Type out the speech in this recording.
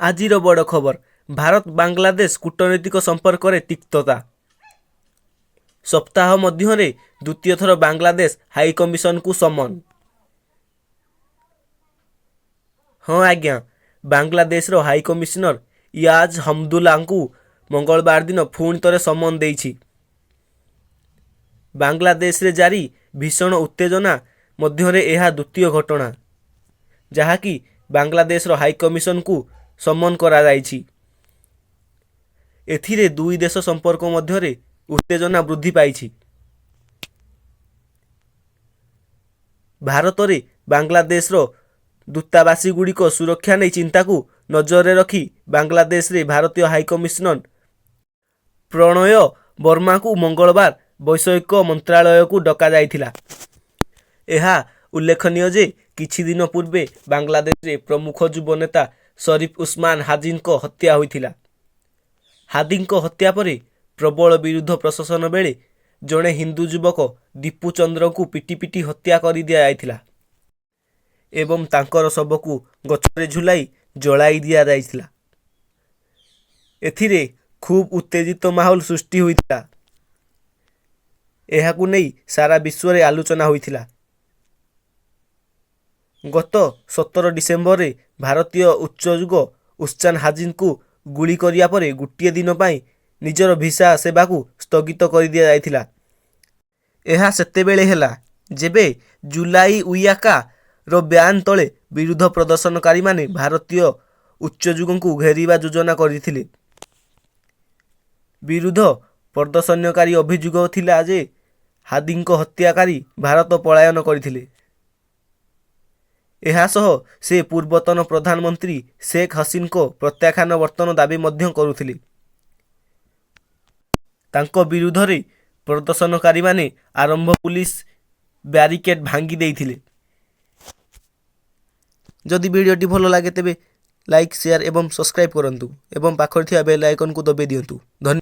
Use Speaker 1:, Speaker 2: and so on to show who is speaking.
Speaker 1: ଆଜିର ବଡ଼ ଖବର, ଭାରତ ବାଂଲାଦେଶ କୂଟନୈତିକ ସମ୍ପର୍କରେ ତିକ୍ତତା। ସପ୍ତାହ ମଧ୍ୟରେ ଦ୍ୱିତୀୟ ଥର ବାଂଲାଦେଶ ହାଇକମିଶନଙ୍କୁ ସମନ। ହଁ ଆଜ୍ଞା, ବାଂଲାଦେଶର ହାଇକମିଶନର ଇଆଜ ହମଦୁଲ୍ଲାଙ୍କୁ ମଙ୍ଗଳବାର ଦିନ ପୁଣି ଥରେ ସମନ ଦେଇଛି। ବାଂଲାଦେଶରେ ଜାରି ଭୀଷଣ ଉତ୍ତେଜନା ମଧ୍ୟରେ ଏହା ଦ୍ୱିତୀୟ ଘଟଣା, ଯାହାକି ବାଂଲାଦେଶର ହାଇକମିଶନଙ୍କୁ ସମନ କରାଯାଇଛି। ଏଥିରେ ଦୁଇ ଦେଶ ସମ୍ପର୍କ ମଧ୍ୟରେ ଉତ୍ତେଜନା ବୃଦ୍ଧି ପାଇଛି। ଭାରତରେ ବାଂଲାଦେଶର ଦୂତାବାସଗୁଡ଼ିକ ସୁରକ୍ଷା ନେଇ ଚିନ୍ତାକୁ ନଜରରେ ରଖି ବାଂଲାଦେଶରେ ଭାରତୀୟ ହାଇକମିଶନର ପ୍ରଣୟ ବର୍ମାଙ୍କୁ ମଙ୍ଗଳବାର ବୈଦେଶିକ ମନ୍ତ୍ରଣାଳୟକୁ ଡକାଯାଇଥିଲା। ଏହା ଉଲ୍ଲେଖନୀୟ ଯେ, କିଛି ଦିନ ପୂର୍ବେ ବାଂଲାଦେଶରେ ପ୍ରମୁଖ ଯୁବ ନେତା ଶରିଫ ଉସମାନ ହାଦିଙ୍କ ହତ୍ୟା ହୋଇଥିଲା। ହାଦିଙ୍କ ହତ୍ୟା ପରେ ପ୍ରବଳ ବିରୋଧ ପ୍ରଦର୍ଶନ ବେଳେ ଜଣେ ହିନ୍ଦୁ ଯୁବକ ଦୀପୁ ଚନ୍ଦ୍ରଙ୍କୁ ପିଟିପିଟି ହତ୍ୟା କରିଦିଆଯାଇଥିଲା। ଏବଂ ତାଙ୍କର ଶବକୁ ଗଛରେ ଝୁଲାଇ ଜଳାଇ ଦିଆଯାଇଥିଲା। ଏଥିରେ ଖୁବ ଉତ୍ତେଜିତ ମାହୋଲ ସୃଷ୍ଟି ହୋଇଥିଲା। ଏହାକୁ ନେଇ ସାରା ବିଶ୍ୱରେ ଆଲୋଚନା ହୋଇଥିଲା। ଗତ 17 ଡିସେମ୍ବରରେ ଭାରତୀୟ ଉଚ୍ଚାଯୁକ୍ତ ଉସମାନ ହାଦିଙ୍କୁ ଗୁଳି କରିବା ପରେ ଗୋଟିଏ ଦିନ ପାଇଁ ନିଜର ଭିସା ସେବାକୁ ସ୍ଥଗିତ କରିଦିଆଯାଇଥିଲା। ଏହା ସେତେବେଳେ ହେଲା, ଯେବେ ଜୁଲାଇ ୱିଆକା-ର ବ୍ୟାନର ତଳେ ବିରୋଧ ପ୍ରଦର୍ଶନକାରୀମାନେ ଭାରତୀୟ ଉଚ୍ଚାଯୁକ୍ତଙ୍କୁ ଘେରିବା ଯୋଜନା କରିଥିଲେ। ବିରୋଧ ପ୍ରଦର୍ଶନକାରୀ ଅଭିଯୋଗ ଥିଲା ଯେ, ହାଦିଙ୍କ ହତ୍ୟାକାରୀ ଭାରତ ପଳାୟନ କରିଥିଲେ। ଏହାସହ ସେ ପୂର୍ବତନ ପ୍ରଧାନମନ୍ତ୍ରୀ ଶେଖ ହସିନାଙ୍କ ପ୍ରତ୍ୟାବର୍ତ୍ତନ ଦାବି ମଧ୍ୟ କରୁଥିଲେ। ତାଙ୍କ ବିରୋଧରେ ପ୍ରଦର୍ଶନକାରୀମାନେ ଆରମ୍ଭ ପୁଲିସ ବ୍ୟାରିକେଡ ଭାଙ୍ଗି ଦେଇଥିଲେ। ଯଦି ଭିଡ଼ିଓଟି ଭଲ ଲାଗେ, ତେବେ ଲାଇକ୍, ସେୟାର ଏବଂ ସବସ୍କ୍ରାଇବ୍ କରନ୍ତୁ ଏବଂ ପାଖରେ ଥିବା ବେଲ୍ ଆଇକନ୍କୁ ଦବାଇ ଦିଅନ୍ତୁ। ଧନ୍ୟବାଦ।